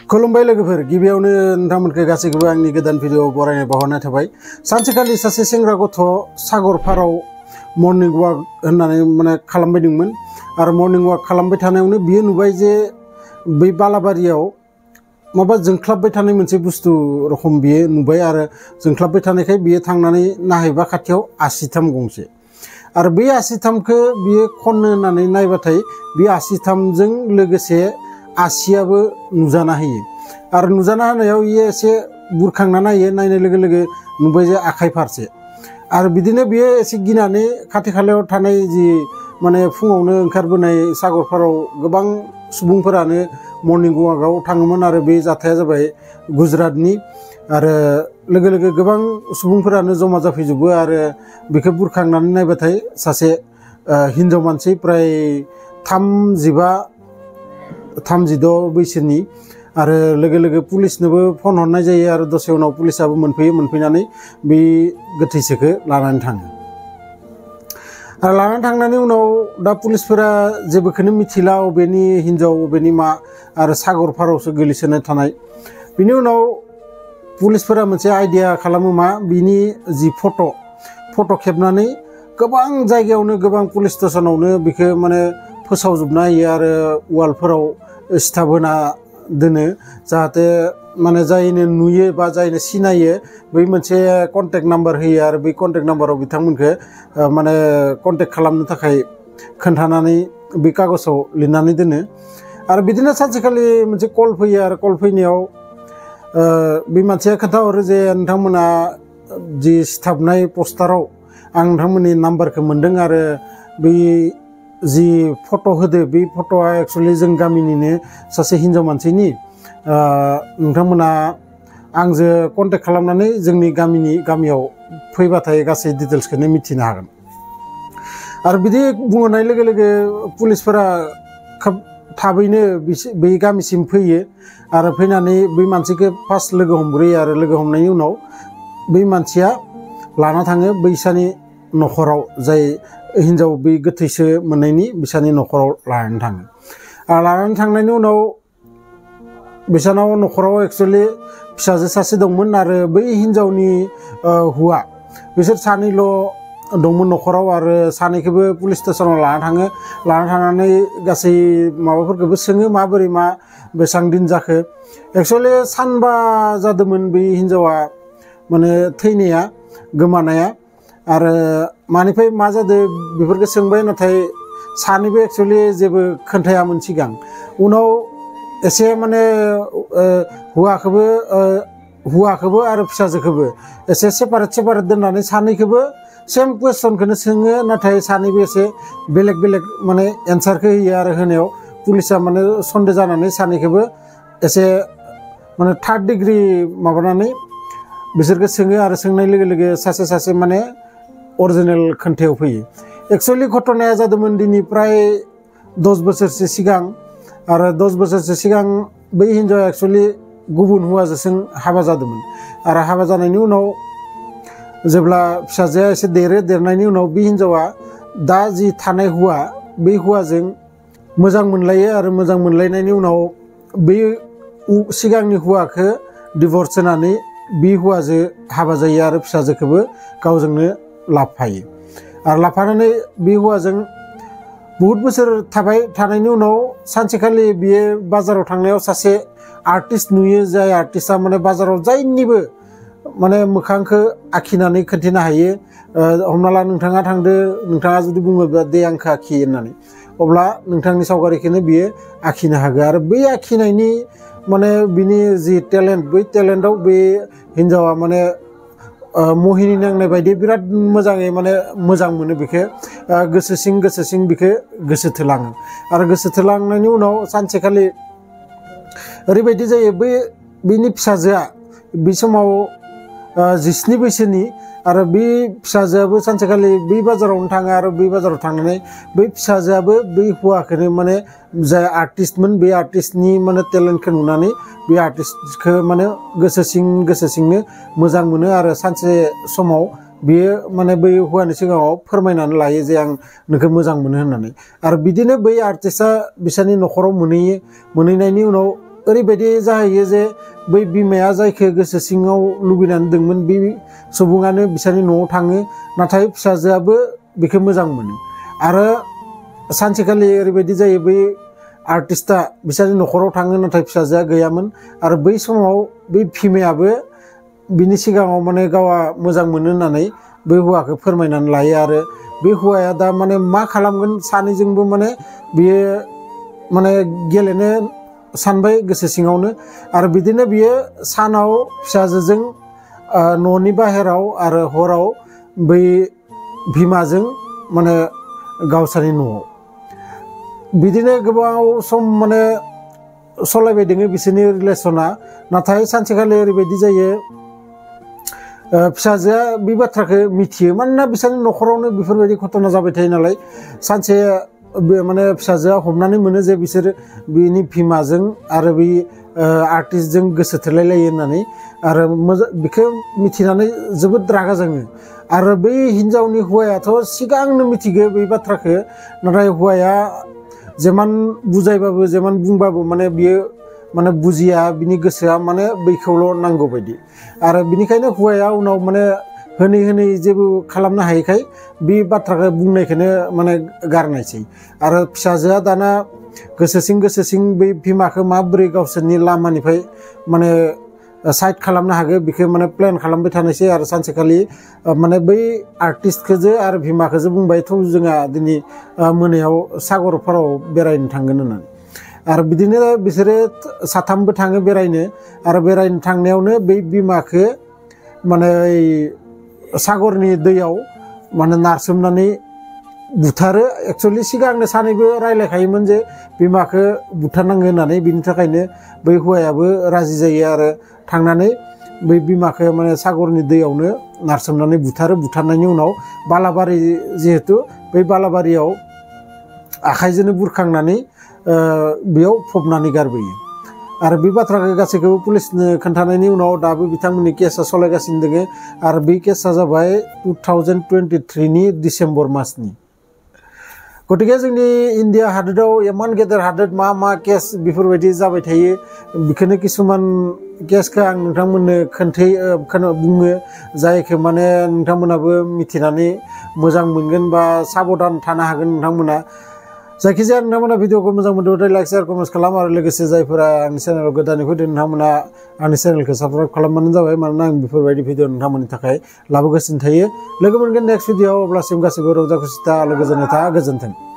खुलुमबाय लोगोफोर गिबियावनो नोंथांमोनखौ गासैखौबो आंनि गोदान भिडिअ बरायनाय बावहरनाय थाबाय। सानसेखालि सासे सेंग्रा गथ' सागर पाराव मर्निं वाक होननानै माने खालामबायदोंमोन आरो मर्निं वाक खालामबाय थानायावनो बियो नुबाय जे बै बालाबारियाव माबा जोंख्लाबबाय थानाय मोनसे बुस्थु रखम बियो नुबाय आरो जोंख्लाबबाय थानायखाय बियो थांनानै नायहैबा खाथियाव आसिथाम गंसे आरो बै आसिथामखौ बियो खननो होननानै नायबाथाय बे आसिथामजों लोगोसे आसियाबो नुजाना होयो आरो नुजाना होनायाव इयो एसे बुरखांना नायो नायनाय लोगो लोगो नुबाय जे आखाइ फारसे आरो बिदिनो बियो एसे गिनानै खाथि खालायाव थानाय जि माने फुङावनो ओंखारबोनाय सागरपाराव गोबां सुबुंफोरानो मर्निं वाकआव थाङोमोन आरो बे जाथाया जाबाय गुजरातनि आरो लोगो लोगो गोबां सुबुंफोरानो जमा जाफैजोबो आरो बेखौ बुरखांनानै नायबाथाय सासे हिन्जाव मानसि प्राय 36 बैसोनि आरो लोगो लोगो पुलिसनोबो फन हरनाय जायो आरो दसे उनाव पुलिसाबो मोनफैयो मोनफैनानै बे गोथैसोखौ लानानै थाङो आरो लानानै थांनायनि उनाव दा पुलिसफोरा जेबोखौनो मिथिला अबेनि हिन्जाव अबेनि मा आरो सागरपारावसो गोलैसोना थानाय बिनि उनाव पुलिसफोरा मोनसे आइडिया खालामो मा बिनि जि फट' खेबनानै गोबां जायगायावनो गोबां पुलिस स्टेशनावनो बेखौ माने फोसावजोबना होयो आरो वालफोराव सिथाब होना दोनो जाहाथे माने जायनो नुयो बा जायनो सिनायो बै मोनसे कन्टेक्ट नाम्बार होयो आरो बै कन्टेक्ट नाम्बाराव बिथांमोनखौ माने कन्टेक्ट खालामनो थाखाय खोन्थानानै बे कागजाव लिरनानै दोनो आरो बिदिनो सानसेखालि मोनसे कल फैयो आरो कल फैनायाव बे मानसिया खोन्थाहरो जे नोंथांमोना जि सिथाबनाय पस्टाराव आं नोंथांमोननि नाम्बारखौ मोन्दों आरो बै जि फट' होदो बे फट'आ एक्सुवेलि जों गामिनिनो सासे हिन्जाव मानसिनि नोंथांमोना आंजों कन्टेक्ट खालामनानै जोंनि गामियाव फैबाथाय गासै डिटेल्सखौनो मिथिनो हागोन आरो बिदि बुंहरनाय लोगो लोगो पुलिसफोरा खोब थाबैनो बै गामिसिम फैयो आरो फैनानै बै मानसिखौ फार्स्ट लोगो हमग्रोयो आरो लोगो हमनायनि उनाव बै मानसिया लाना थाङो बैसानि न'खराव जाय हिन्जाव बै गोथैसो मोननायनि बिसानि न'खराव लानानै थाङो आरो लानानै थांनायनि उनाव बिसानाव न'खराव एक्सुवेलि फिसाजो सासे दंमोन आरो बै हिन्जावनि हौवा बिसोर सानैल' दंमोन न'खराव आरो सानैखौबो पुलिस स्टेसनाव लाना थाङो लाना थांनानै गासै माबाफोरखौबो सोङो माबोरै मा बेसेबां दिन जाखो एक्सुवेलि सानबा जादोंमोन बै हिन्जावा माने थैनाया गोमानाया आरो मानिफ्राय मा जादों बेफोरखौ सोंबाय नाथाय सानैबो एक्सुवेलि जेबो खोन्थायामोन सिगां उनाव एसे माने हौवाखौबो आरो फिसाजोखौबो एसे सेपारेट दोननानै सानैखौबो सेम कुवेसनखौनो सोङो नाथाय सानैबो एसे बेलेग माने एन्सारखौ होयो आरो होनायाव पुलिसा माने सन्देह जानानै सानैखौबो एसे माने 3rd डिग्री माबानानै बिसोरखौ सोङो आरो सोंनाय लोगो लोगो सासे माने अरिजिनेल खोन्थायाव फैयो एक्सुवेलि घटनाया जादोंमोन दिनै प्राय 10 बोसोरसो सिगां आरो 10 बोसोरसो सिगां बै हिन्जावा एक्सुवेलि गुबुन हौवाजों हाबा जादोंमोन आरो हाबा जानायनि उनाव जेब्ला फिसाजोआ एसे देरनायनि उनाव बे हिन्जावा दा जि थानाय हौवा बै हौवाजों मोजां मोनलायो आरो मोजां मोनलायनायनि उनाव बै सिगांनि हौवाखौ डिभर्स होनानै बे हौवाजों हाबा जायो आरो फिसाजोखौबो गावजोंनो लाफायो आरो लाफानानै बे हौवाजों बहुत बोसोर थानायनि उनाव सानसेखालि बियो बाजाराव थांनायाव सासे आर्टिस्ट नुयो जाय आर्टिस्टआ माने बाजाराव जायनिबो माने मोखांखौ आखिनानै खोन्थिनो हायो हमना ला नोंथाङा थांदो नोंथाङा जुदि बुङोब्ला दे आंखौ आखि होननानै अब्ला नोंथांनि सावगारिखौनो बियो आखिनो हागोन आरो बै आखिनायनि माने बिनि जि टेलेन्ट बै टेलेन्टआव बे हिन्जावा माने मोहिनी नांनाय बायदि बिराद मोजाङै माने मोजां मोनो बेखौ गोसो सिं बेखौ गोसो थोलाङो आरो गोसो थोलांनायनि उनाव सानसेखालि ओरैबायदि जायो बैनि फिसाजोआ बे समाव 17 बैसोनि आरो बे फिसाजोआबो सानसेखालि बै बाजारावनो थाङो आरो बै बाजाराव थांनानै बै फिसाजोआबो बै हौवाखौनो माने जाय आर्टिस्टमोन बे आर्टिस्टनि माने टेलेन्टखौ नुनानै बे आर्टिस्टखौ माने गोसो सिंनो मोजां मोनो आरो सानसे समाव बियो माने बै हौवानि सिगाङाव फोरमायनानै लायो जे आं नोंखौ मोजां मोनो होननानै आरो बिदिनो बै आर्टिस्टआ बिसोरनि न'खराव मोनहैनायनि उनाव ओरैबायदि जाहैयो जे बै बिमाया जायखौ गोसो सिङाव लुबैनानै दंमोन बे सुबुङानो बिसोरनि न'आव थाङो नाथाय फिसाजोआबो बेखौ मोजां मोनो आरो सानसेखालि ओरैबायदि जायो बै आर्टिस्टआ बिसोरनि न'खराव थाङो नाथाय फिसाजोआ गैयामोन आरो बै समाव बै बिमायाबो बिनि सिगाङाव माने गावहा मोजां मोनो होननानै बै हौवाखौ फोरमायनानै लायो आरो बे हौवाया दा माने मा खालामगोन सानैजोंबो माने बियो माने गेलेनो सानबाय गोसो सिङावनो आरो बिदिनो बियो सानाव फिसाजोजों न'नि बाहेराव आरो हराव बै बिमाजों माने गावसोरनि न'आव बिदिनो गोबाव सम माने सलायबाय दङ बिसोरनि रिलेसना नाथाय सानसेखालि ओरैबायदि जायो फिसाजोआ बे बाथ्राखौ मिथियो मानोना बिसोरनि न'खरावनो बेफोरबायदि घटना जाबाय थायो नालाय सानसे माने फिसाजोआ हमनानै मोनो जे बिसोर बिनि बिमाजों आरो बै आर्टिस्टजों गोसो थोलायलायो होननानै आरो बेखौ मिथिनानै जोबोद रागा जोङो आरो बै हिनजावनि हौवायाथ' सिगांनो मिथिगौ बै बाथ्राखौ नाथाय हौवाया जेमान बुजायबाबो जेमान बुंबाबो माने बियो माने बुजिया बिनि गोसोआ माने बैखौल' नांगौ बायदि आरो बिनिखायनो हौवाया उनाव माने होनै होनै जेबो खालामनो हायैखाय बे बाथ्राखौ बुंनायखौनो माने गारनायसै आरो फिसाजोआ दाना गोसो सिं बै बिमाखौ माबोरै गावसोरनि लामानिफ्राय माने साइड खालामनो हागोन बेखौ माने प्लेन खालामबाय थानायसै आरो सानसेखालि माने बै आर्टिस्टखौजो आरो बिमाखौजो बुंबायथ' जोंहा दिनै मोनायाव सागरफोराव बेरायनो थांगोन होननानै आरो बिदिनो बिसोरो साथामबो थाङो बेरायनो आरो बेरायनो थांनायावनो बै बिमाखौ माने सागरनि दैयाव माने नारसोमनानै बुथारो एक्चुअलि सिगांनो सानैबो रायलायखायोमोन जे बिमाखौ बुथारनांगो होननानै बिनि थाखायनो बै हौवायाबो राजि जायो आरो थांनानै बै बिमाखौ माने सागरनि दैयावनो नारसोमनानै बुथारो बुथारनायनि उनाव बालाबारि जिहेतु बै बालाबारियाव आखाइजोंनो बुरखांनानै बेयाव फबनानै गारबोयो आरो बे बाथ्राखौ गासैखौबो पुलिसनो खोन्थानायनि उनाव दाबो बिथांमोननि केसा सालायगासिनो दङ आरो बे केसा जाबाय 2023 नि डिसेम्बर मासनि गतिके जोंनि इन्डिया हादोराव इमान गेदेर हादोर मा केस बेफोरबायदि जाबाय थायो बेखौनो किसुमान केसखौ आं नोंथांमोननो बुङो जायखौ माने नोंथांमोनाबो मिथिनानै मोजां मोनगोन बा साबधान थानो हागोन नोंथांमोना जायखिजाया नोंथांमोना भिडिअखौ मोजां मोनदोंबाथाय लाइक शेयार कमेन्ट खालाम आरो लोगोसे जायफोरा आंनि चेनेलाव गोदानै फैदों नोंथांमोना आंनि चेनेलखौ साबस्क्राइब खालामबानो जाबाय मानोना आं बेफोरबायदि भिडिअ नोंथांमोननि थाखाय लाबोगासिनो थायो लोगो मोनगोन नेक्स्ट भिडिअ अब्लासिम गासैबो रंजा खुसि था आलो गोजोननाय था गोजोन्थों।